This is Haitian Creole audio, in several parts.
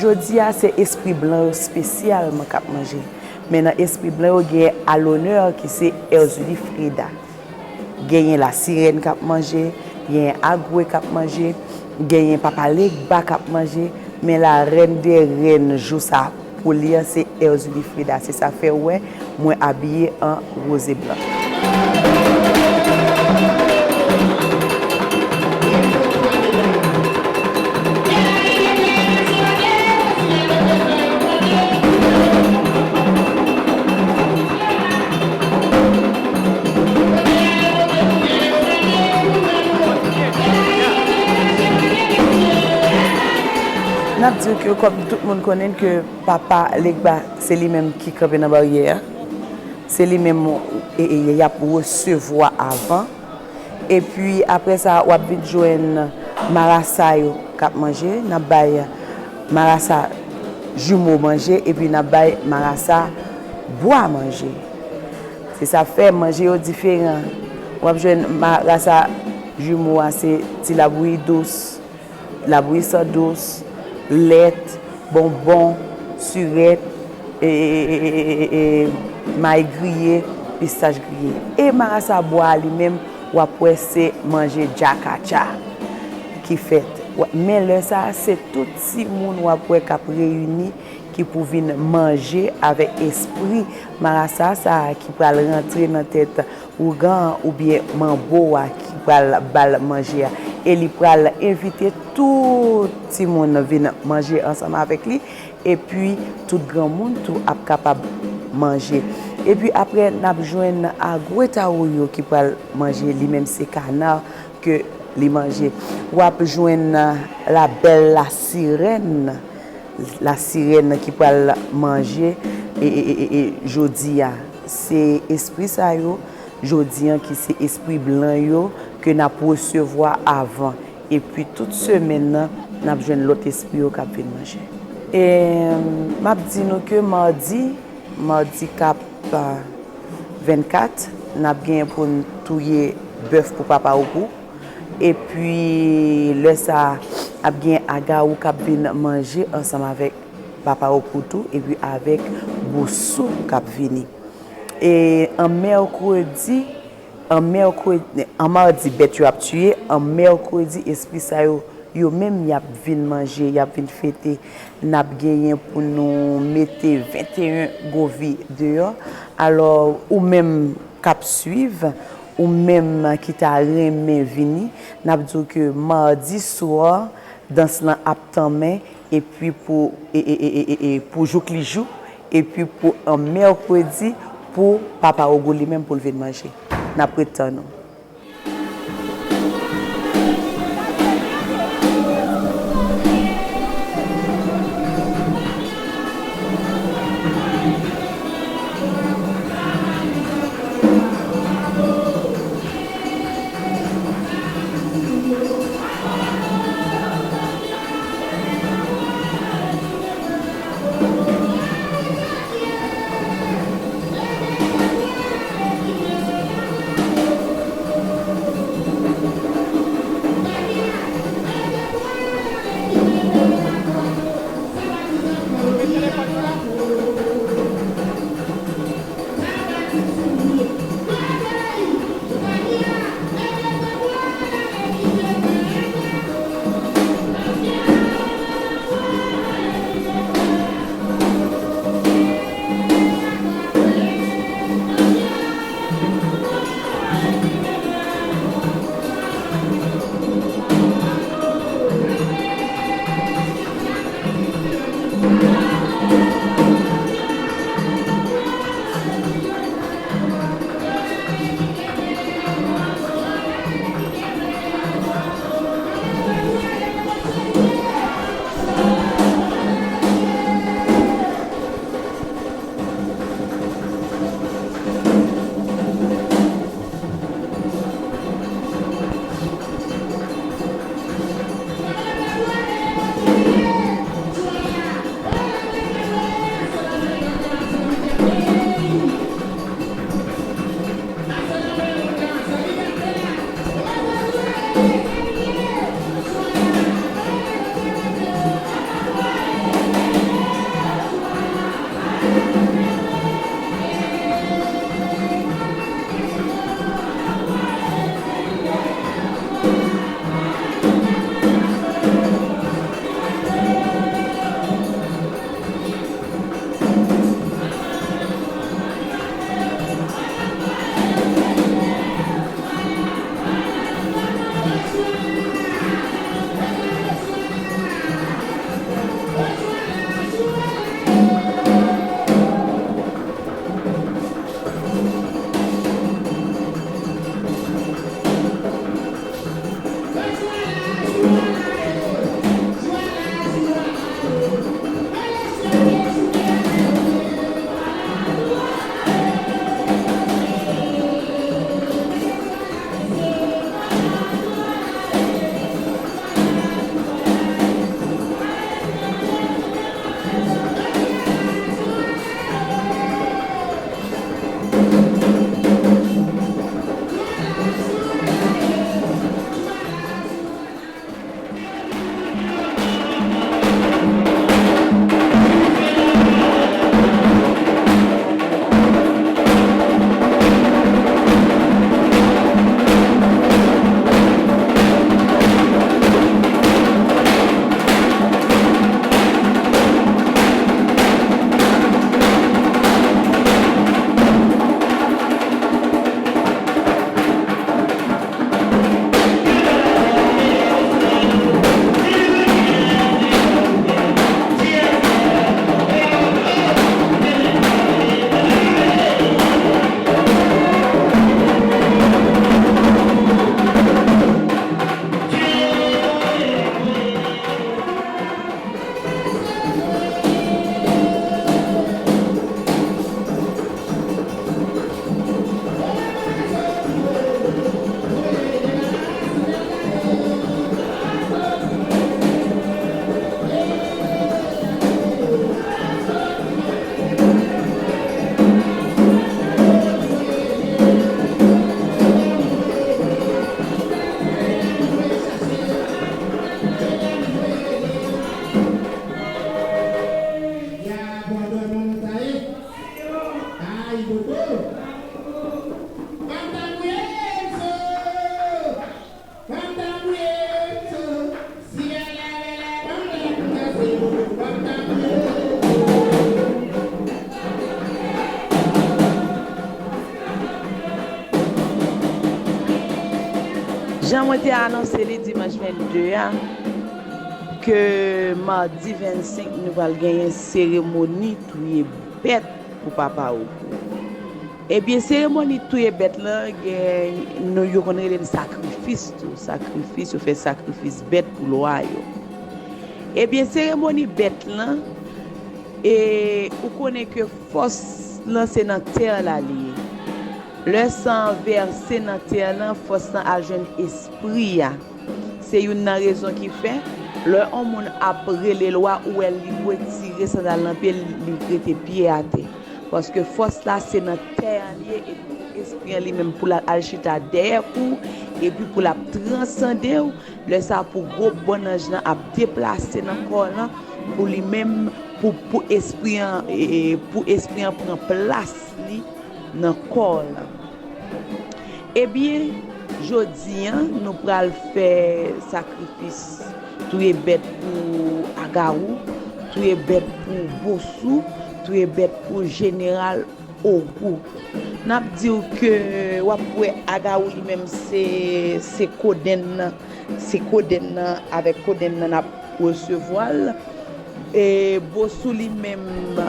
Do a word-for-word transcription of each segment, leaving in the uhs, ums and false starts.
Jodi a, se espri blan yo espesyalman k ap manje. Men nan espri blan yo, gen Alonè ki se Erzulie Freda. Genyen Lasirèn k ap manje, genyen Agwe k ap manje, genyen Papa Legba k ap manje, men la reine des reines jou sa pou li an, se Erzulie Freda. Se sa fè w wè mwen abiye an woz e blan. N ap di w ke, kòm tout moun konnen ke Papa Legba, se li menm ki kanpe nan baryè a. Se li menm, e, e, y ap resevwa avan. Epi, apre sa, w ap vin jwenn marasa yo k ap manje. N ap bay marasa jimo manje, epi n ap bay marasa bwa manje. Se sa fè manje yo diferan. W ap jwenn marasa jimo a, se ti labouyi dous, labouyi san dous, lèt, bonbon, sirèt, e, e, e, e, e, e, mayi griye, pistach griye. E marasa bwa a li menm, w ap wè se manje djakatcha ki fèt. Wa-, men lè sa a, se tout timoun w ap wè k ap reyini ki pou vin manje avèk espri marasa sa a ki pral rantre nan tèt ougan an oubyen manbo a ki pral ba l manje a. E li pral envite tout timoun vin manje ansanm avèk li, epi tout granmoun tou ap kapab manje. Epi apre, n ap jwenn Agwe Tawoyo ki pral manje, li menm se kana ke li manje. W ap jwenn la belle la sirène, la sirène ki pral manje, e, e, e, e, e, jodi a. Se espri sa yo, jodi an, ki se espri blan yo, ke n ap resevwa avan. Epi tout semèn nan, n ap jwenn lòt espri yo k ap vin manje. E, m ap di nou ke madi, madi k ap, a, vennkat, n ap genyen pou n touye bèf pou Papa Ogou. Epi lè sa a, ap gen agawou k ap vin manje ansanm avèk Papa Ogou tou, epi avèk bousou k ap vini. E an mèkredi, an mèkredi, an madi bèt yo ap tiye, an mèkredi espri sa yo, yo menm y ap vin manje, y ap vin fete. N ap genyen pou nou mete venteyen govi deyò. Alò, ou menm k ap swiv, ou menm ki ta renmen vini, n ap di w ke madi swa, dans lan ap tanmen, epi pou, e, e, pou jouk li jou, epi pou an mèkredi, pou Papa Ogou li menm pou l vin manje. N ap ret tann ou. Jan mwen te anonse li dimanch vennde a, ke madi vennsenk nou pral genyen seremoni touye bèt pou Papa Ogou. Ebyen, seremoni touye bèt lan, gen, nou, yo konn rele l sakrifis tou. Sakrifis, yo fè sakrifis bèt pou lwa yo. Ebyen, seremoni bèt lan, e ou konnen ke fòs lan se nan tè la li ye. Lè san an vèse nan tè lan, fòs lan al jwenn espri a. Se youn nan rezon ki fè, lè yon moun ap rele lwa, ou wè li retire sandal nan pye l, li rete pye atè. Paske fòs la se nan tè an li ye, epi pou espri an li menm pou l al chita dèyè kou, epi pou l ap transande w, lè sa pou gwo bòn anj lan ap deplase nan kò lan, pou li menm, pou, pou espri an, e, e, pou espri an pran plas li nan kò lan. Ebyen, jodi an, nou pral fè sakrifis, touye bèt pou Agawou, touye bèt pou Bosou, touye bèt pou Jeneral Ogou. N ap di w ke w ap wè Agawou li menm se, se kodenn nan, se kodenn nan, avèk kodenn nan n ap resevwa l. E Bosou li menm,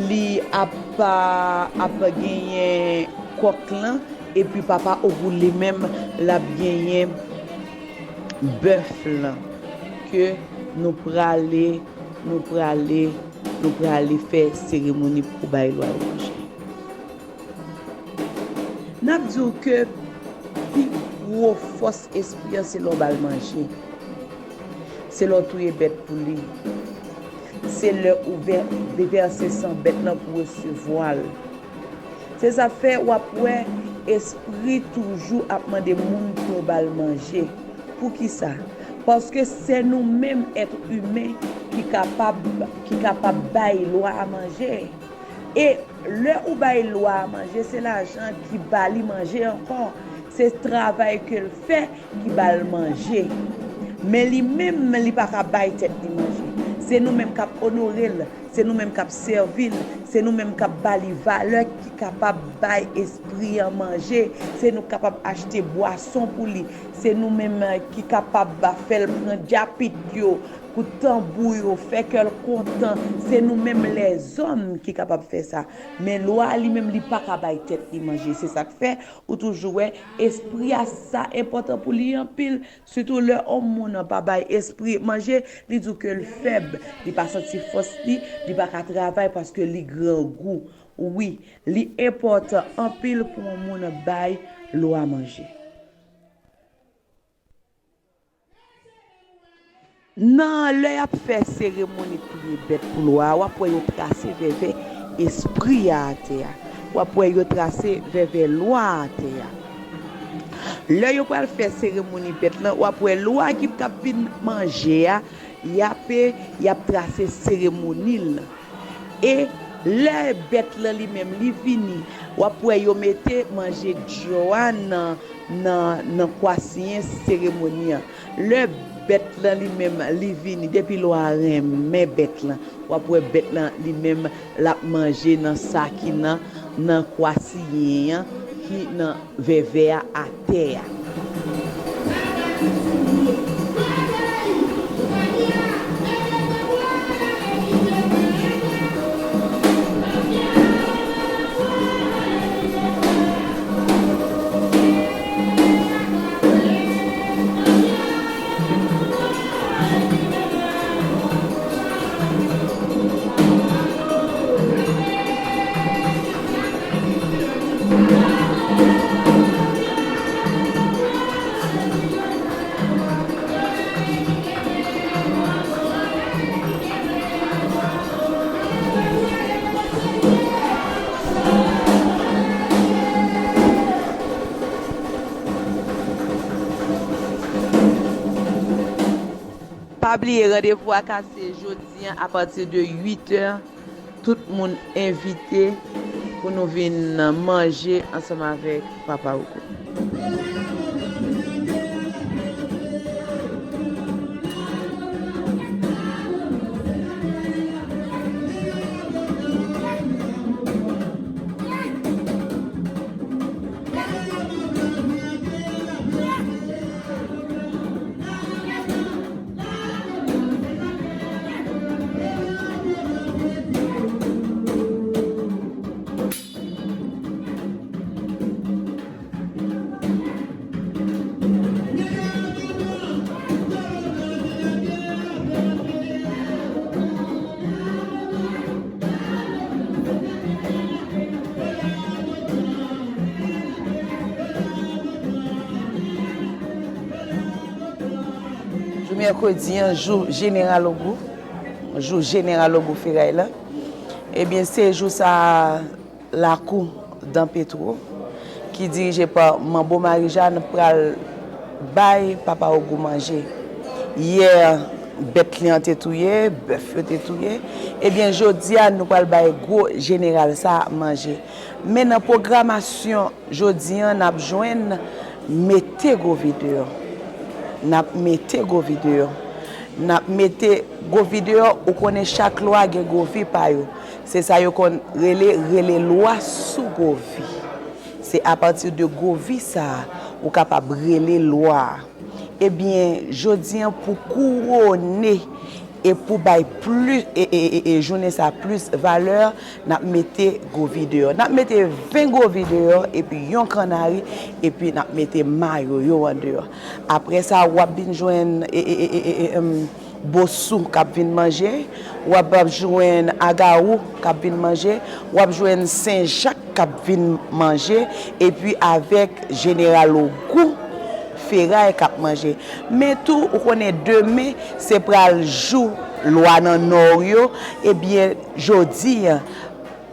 li ap, ap genyen kòk lan, epi Papa Ogou li menm, l ap genyen bèf lan, ke nou prale, nou prale, nou prale fè seremoni pou bay lwa yo manje. N ap di w ke pi gwo fòs espri an se lè w ba l manje. Se lè w touye bèt pou li. Se lè ou vè-, vèse san bèt lan pou resevwa l. Se sa k fè w ap wè espri toujou ap mande moun pou yo ba l manje. Poukisa? Paske se nou menm èt imen ki kapab, ki kapab bay lwa a manje. E lè ou bay lwa a manje, se lajan ki ba li manje ankò. Se travay ke l fè ki ba l manje. Men li menm, li pa ka bay tèt li manje. Se nou menm k ap onore l, se nou menm k ap sèvi l, se nou menm k ap ba li valè ki kapab bay espri an manje. Se nou k kapab achte bwason pou li, se nou menm, eh, ki kapab ba fè l pran djapit yo, kout tanbou yo, fè kè l kontan. Se nou menm lèzòm ki kapab fè sa. Men lwa a li menm, li pa ka bay tèt li manje. Se sa k fè ou toujou wè espri a, sa enpòtan pou li anpil. Sitou lè yon moun pa bay espri manje, li di w ke l fèb, li pa santi fòs li, li pa ka travay paske li grangou. Wi, li enpòtan anpil pou yon moun bay lwa manje. Nan lè y ap fè seremoni touye bèt pou lwa a, w ap wè yo trase vèvè espri a atè a. W ap wè yo trase vèvè lwa a atè a. Lè yo pral fè seremoni bèt lan, w ap wè lwa ki t ap vin manje a, y ape, y ap trase seremoni l. E lè bèt lan li menm li vini, w ap wè yo mete manje dyo a nan, nan, nan kwa siyen seremoni an. Lè bèt lan li menm li vini, depi lwa a renmen bèt lan, w ap wè bèt lan li menm l ap manje nan sa ki nan, nan kwa siyen an, ki nan vèvè a atè a. Pa bliye, randevou a kase jodi an apati de uit è. Tout moun envite pou nou vin manje ansanm avèk Papa Ogou. Mèkredi an, jou Jeneral Ogou, jou Jeneral Ogou Feray la. Ebyen, se jou sa a, lakou Dan Petwo, ki dirije pa Manbo Marijàn, pral bay Papa Ogou manje. Yè, bèt li an te touye, bèf yo te touye. Ebyen, jodi a, nou pral bay gwo jeneral sa a manje. Men nan pwogramasyon jodi a, n ap jwenn mete Govi deyò. N ap mete Govi deyò. N ap mete Govi deyò, ou konnen chak lwa gen Govi pa yo. Se sa yo konn rele, rele lwa sou Govi. Se apati de Govi sa a, ou kapab rele lwa a. Ebyen, jodi a, pou kouwone e pou bay plis, e, e, e, e jounen sa plis valè, n ap mete Govi deyò. N ap mete ven Govi deyò, epi yon kannari, epi n ap mete mayo yo an deyò. Apre sa, w ap vin jwenn, e, e, e, e, e, em, Bosou k ap vin manje, w ap, ap jwenn Agawou k ap vin manje, w ap jwenn Senjak k ap vin manje, epi avèk Jeneral Ogou Feray k ap manje. Men tou, ou konnen demen, se pral jou lwa nan Nò yo, ebyen, jodi a,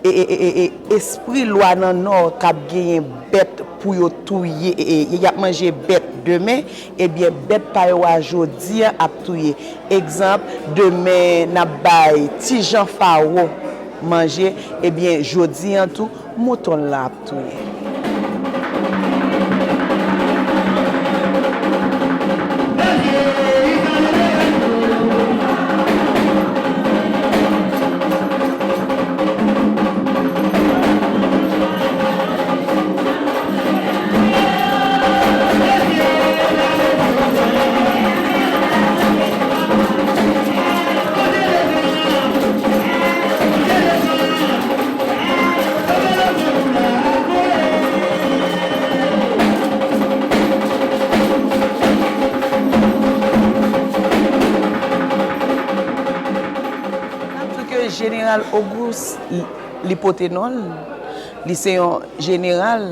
e, e, e, e, e, espri lwa nan Nò k ap genyen bèt pou yo touye, e, e, y ap manje bèt demen, ebyen, bèt pa yo a jodi a ap touye. Egzanp, demen n ap bay Ti Jan Fawo manje, ebyen, jodi a tou, mouton l la ap touye. N ap di ke Jeneral Ogou, li pote non l, li se yon jeneral,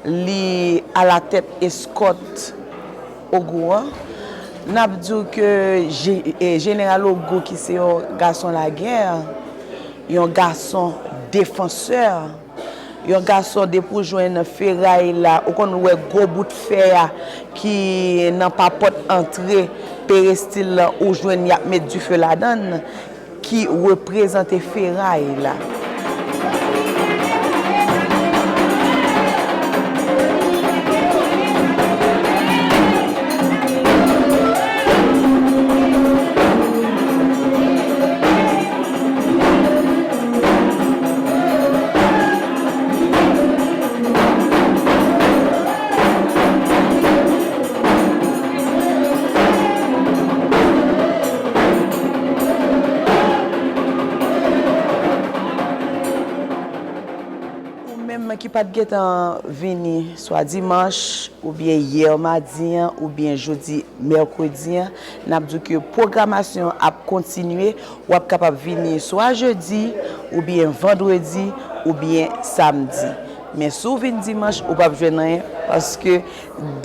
li alatèt eskòt Ogou an. N ap di w ke je-, e, Jeneral Ogou, ki se yon gason lagè, yon gason defansè, yon gason depi w jwenn feray la, ou konn wè gwo bout fè a ki nan papòt antre perestil lan, ou jwenn y ap met dife ladan l, ki reprezante feray la. Ou menm ki pa t gentan vini swa dimanch, oubyen yè madi an, oubyen jodi mèkredi an, n ap di w ke pwogramasyon an ap kontinye. W ap kapab vini swa jedi, oubyen vandredi, oubyen samdi. Men si w vin dimanch, ou p ap jwenn anyen, paske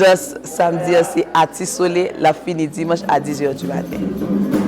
dans samdi an se Ati Sole, l ap fini dimanch a dis è di maten.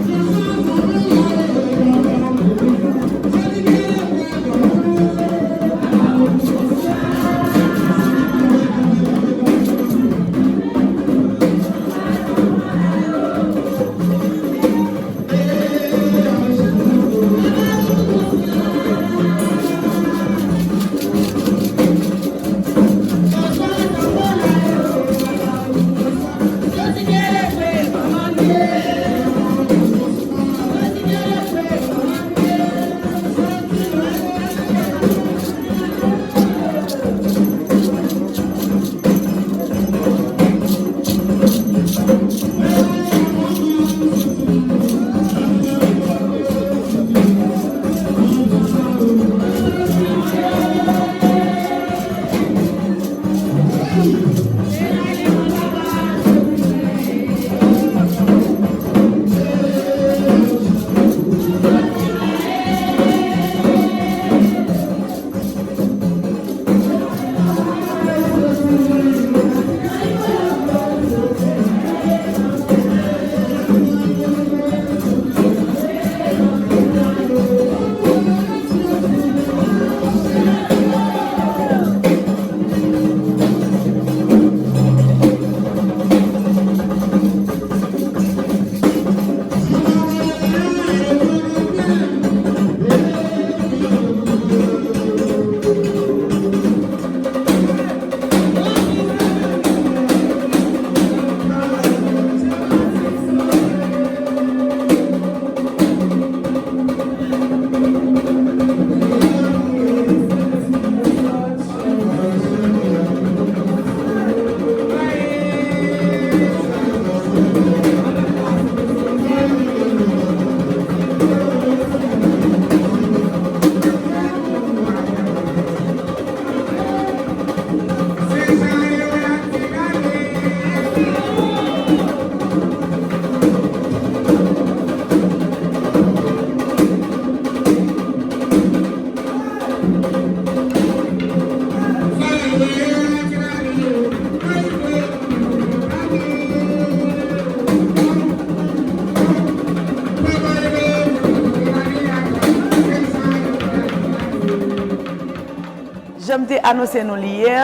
Te anonse nou li yè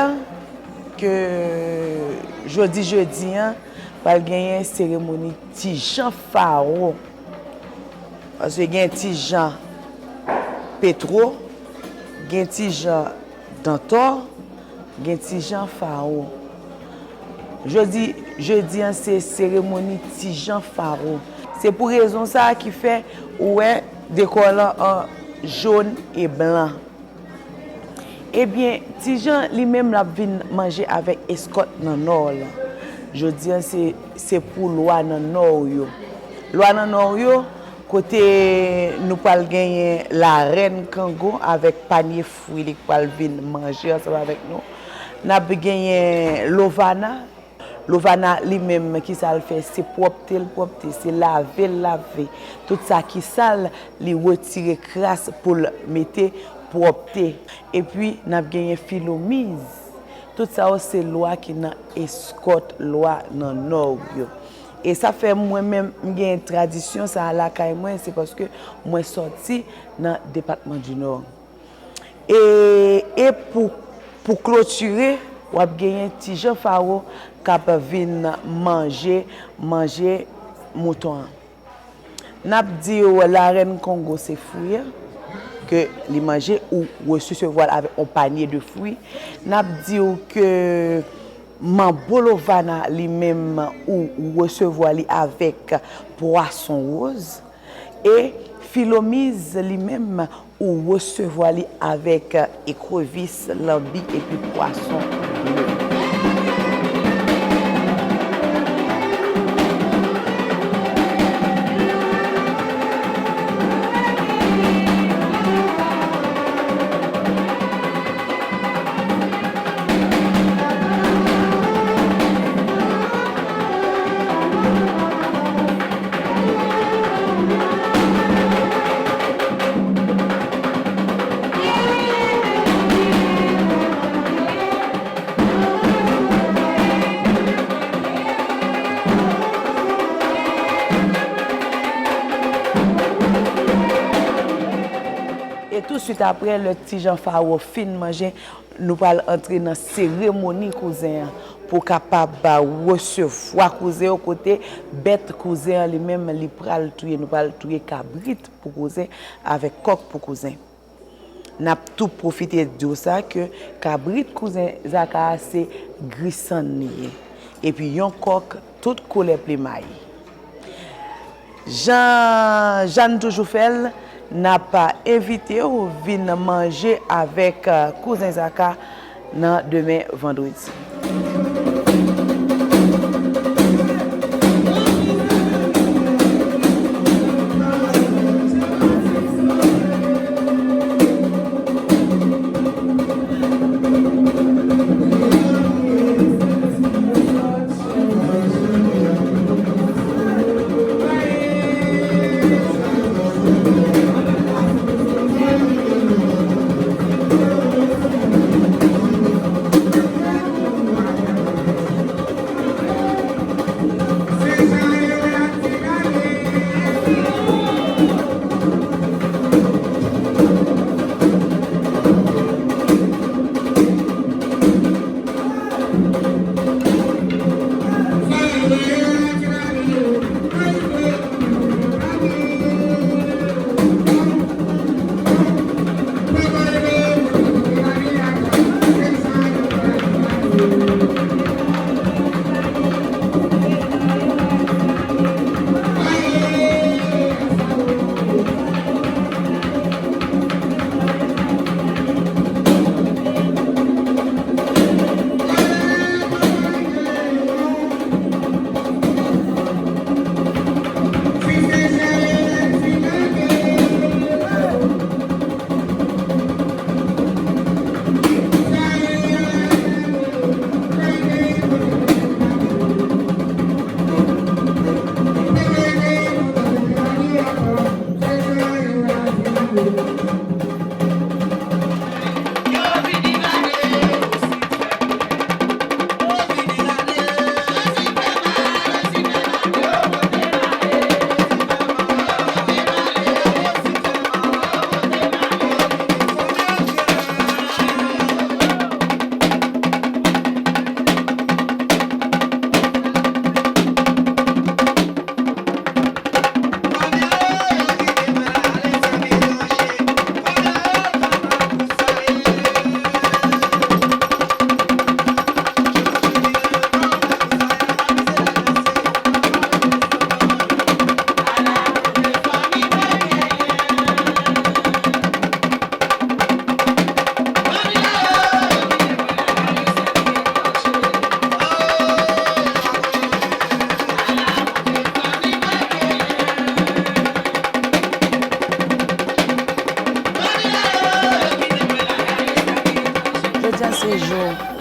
ke jodi jedi an, pral genyen seremoni Ti Jan Fawo. Paske gen Ti Jan Petwo, gen Ti Jan Dantò, gen Ti Jan Fawo. Jodi, jedi an se seremoni Ti Jan Fawo. Se pou rezon sa a ki fè ou wè dekò lan an jòn e blan. Ebyen, Ti Jan li menm l ap vin manje avèk eskòt nan nò lan. Jodi an se, se pou lwa nan nò yo. Lwa nan nò yo, kote nou pral genyen larèn Kango avèk panye fwi li k pral vin manje ansanm avèk nou. N ap genyen Lovana. Lovana li menm, kisa l fè? Se pwòpte l pwòpte, se lave l lave. Tout sa ki sal, li retire kras pou l mete pwòpte. Epi, n ap genyen Filomiz. Tout sa yo se lwa ki nan eskòt lwa nan nò yo. E sa fè mwen menm, m gen tradisyon sa a lakay mwen, se paske mwen sòti nan depatman di Nò. E, e pou, pou klotire, w ap genyen Ti Jan Fawo k ap vin manje, manje mouton an. N ap di w larèn Kongo se fwi an ke li manje, ou resevwa l avèk yon panye de fwi. N ap di w ke manbo Lovana li menm ou resevwa li avèk pwason woz. E Filomiz li menm, ou resevwa li avèk ekrevis, lanbi epi pwason ble. E tou swit apre, lè Ti Jan Fawo fin manje, nou pral antre nan seremoni kouzen an pou kapab resevwa kouzen yo, kote bèt kouzen an li menm li pral touye. Nou pral touye kabrit pou kouzen avèk kòk pou kouzen. N ap tou pwofite di w sa ke kabrit kouzen Zaka a se grisann li ye. Epi yon kòk tout koulè plimay. Jan, jan n toujou fè l, n ap envite w vin manje avèk, eh, kouzen Zaka nan demen vandredi.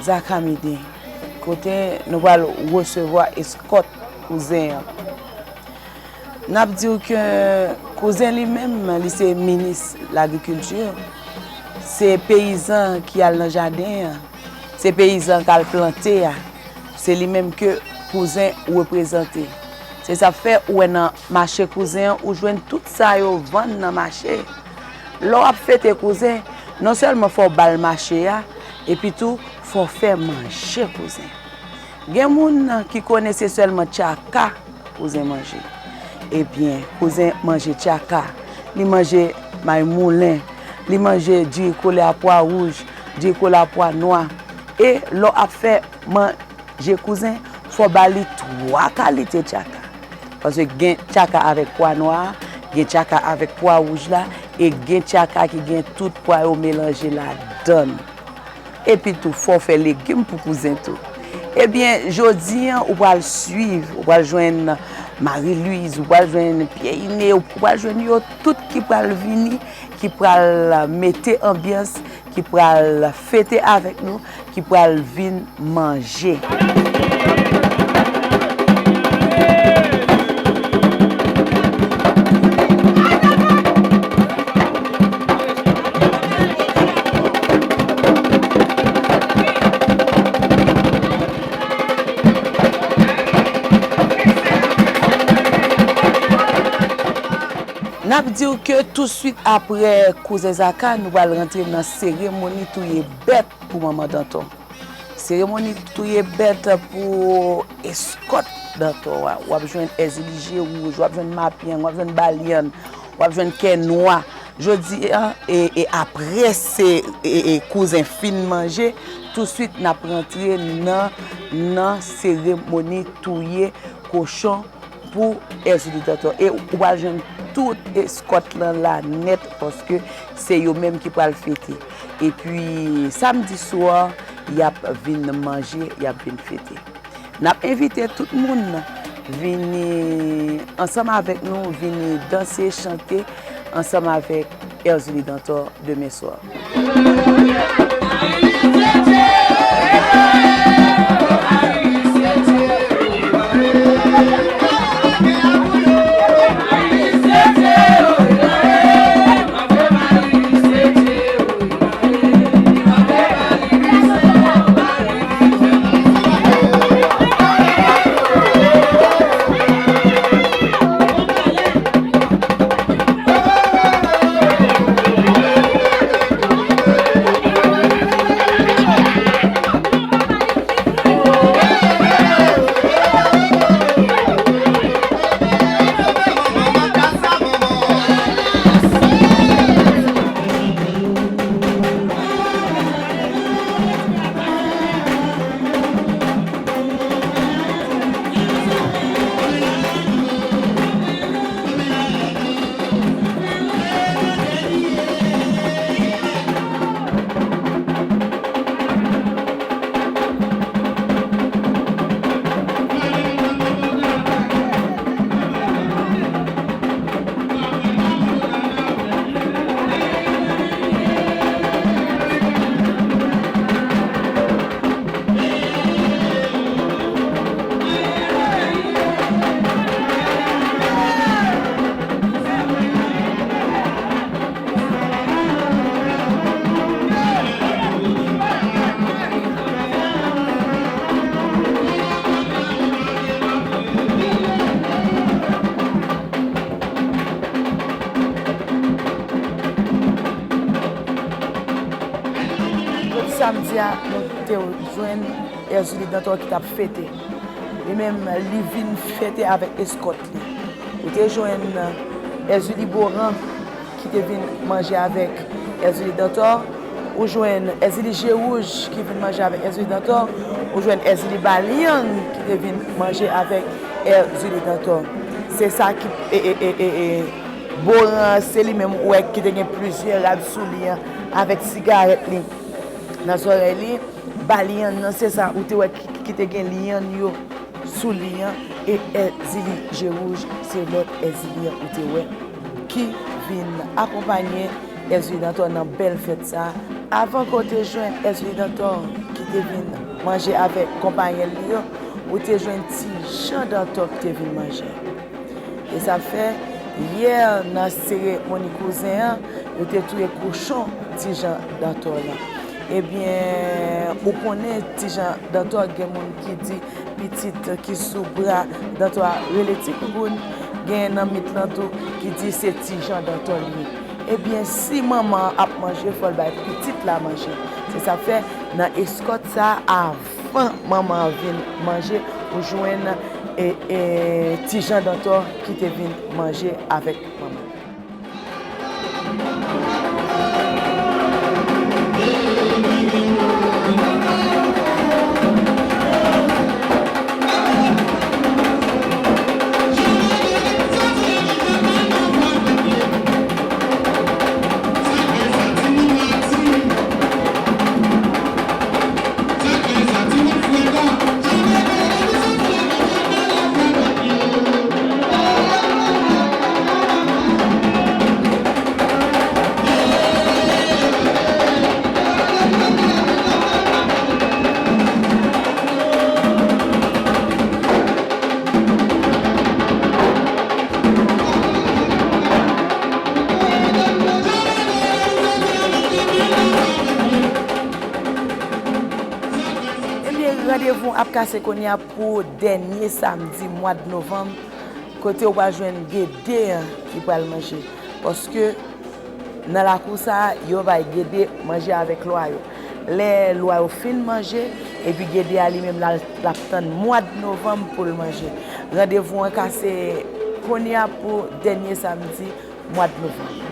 Zakamide, kote nou pral resevwa eskòt kouzen an. N ap di w ke kouzen li menm, li se minis lagrikilti, se peyizan ki al nan jaden an, se peyizan k al plante a, se li menm ke kouzen reprezante. Se sa k fè ou wè nan mache kouzen an, ou jwenn tout sa yo vann nan mache. Lè w ap fete kouzen, non sèlman fò w ba l mache a, epi tou fò w fè manje kouzen. Gen moun ki konnen se sèlman tchaka kouzen manje. Ebyen, kouzen manje tchaka, li manje may moulen, li manje diri kole a pwa wouj, diri kole a pwa nwa. E lè w ap fè manje kouzen, fò w ba li twa kalite tchaka. Paske gen tchaka avèk pwa nwa a, gen tchaka avèk pwa wouj la, e gen tchaka ki gen tout pwa yo melanje ladan l. Epi tou, fò w fè legim pou kouzen tou. Ebyen, jodi an, ou pral swiv, ou pral jwenn Marie Louise, ou pral jwenn Pierre Iné, ou pral jwenn yo tout ki pral vini, ki pral mete anbyans, ki pral fete avèk nou, ki pral vin manje. N ap di w ke touswit apre kouzen Zaka, nou pral rantre nan seremoni touye bèt pou manman Danton. Seremoni touye bèt pou eskòt Danton a. W ap jwenn Èzili Je Wouj, w ap jwenn Mapyang, w ap jwenn Balyann, w ap jwenn Kè Nwa. Jodi a, e, e apre se, e, e kouzen fin manje, touswit n ap rantre nan, nan seremoni touye kochon pou Èzili Danton. E ou pral jwenn tout eskòt lan la nèt, paske se yo menm ki pral fete. Epi, samdi swa, y ap vin manje, y ap vin fete. N ap envite tout moun vini ansanm avèk nou, vini danse, chante ansanm avèk Èzili Danton demen swa. Jodi samdi a, nou te jwenn Èzili Danton ki t ap fete. Li menm, li vin fete avèk eskòt li. Ou te jwenn Èzili Boran ki te vin manje avèk Èzili Danton. Ou jwenn Èzili Je Wouj ki vin manje avèk Èzili Danton. Ou jwenn Èzili Balyann ki te vin manje avèk Èzili Danton. Se sa ki, e, e, e, e, e, Boran, se li menm ou wè ki te gen plizyè rad sou li an, avèk sigarèt li nan zòrèy li. Balyann nan, se sa ou te wè ki, ki te gen lyann yo sou li an, e Èzili Je Wouj, se lòt Èzili an ou te wè ki vin akonpaye Èzili Danton nan bèl fèt sa a. Avan ke w te jwenn Èzili Danton, ki te vin manje avèk konpayen li yo, ou te jwenn Ti Jan Dantò ki te vin manje. E sa fè, yè nan seremoni kouzen an, yo te touye kochon Ti Jan Dantò lan. Ebyen, ou konnen Ti Jan Dantò, gen moun ki di pitit ki sou bra Dantò a rele Ti Gougoun, gen nan mit lan tou ki di se Ti Jan Dantò li ye. Ebyen, si manman an ap manje, fò l bay pitit la manje. Se sa k fè, nan eskòt sa a, avan manman an vin manje, ou jwenn, e, e, Ti Jan Dantò ki te vin manje avèk manman. Ebyen, randevou ap kase kounye a pou dènye samdi mwa d novanm, kote w pral jwenn gede an ki pral manje. Paske nan lakou sa a, yo bay gede manje avèk lwa yo. Lè lwa yo fin manje, epi gede a li menm l al, l ap tann mwa d novanm pou l manje. Randevou an kase kounye a pou dènye samdi mwa d novanm.